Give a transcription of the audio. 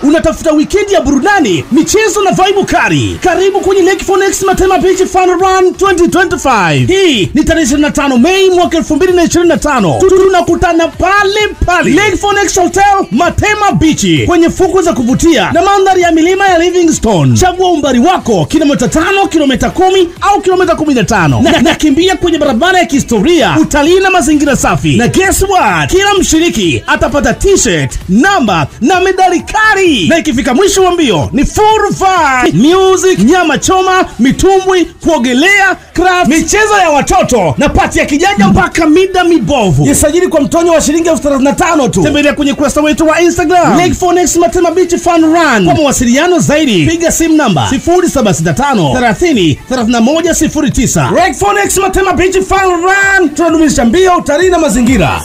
Unatafuta weekend ya burudani, michezo na vibe kali? Karibu kwenye Lake Phoenix Matema Beach Fun Run 2025. Hii ni tarehe 25 Mei mwaka 2025. Tunakutana pale pale Lake Phoenix Hotel Matema Beach, kwenye fukwe za kuvutia na mandhari ya milima ya Livingstone. Chagua umbali wako, kilomita 5, kilomita 10 au kilomita 15. Na kimbia kwenye barabara ya kihistoria, utalii na mazingira safi. Na guess what? Kila mshiriki atapata t-shirt, namba na medali kali. Na ikifika mwisho wa mbio ni full fun, music, nyama choma, mitumbwi, kuogelea, craft, michezo ya watoto na pati ya kijanja mpaka mida mibovu. Jisajili kwa mtonyo wa shilingi 35,000 tu. Tembelea kwenye kurasa wetu wa Instagram Lake Phoenix Matema Beach Fun Run. Kwa mawasiliano zaidi piga simu namba 0765 30 31 09. Lake Phoenix Matema Beach Fun Run, tunadumisha mbio, utalii na mazingira.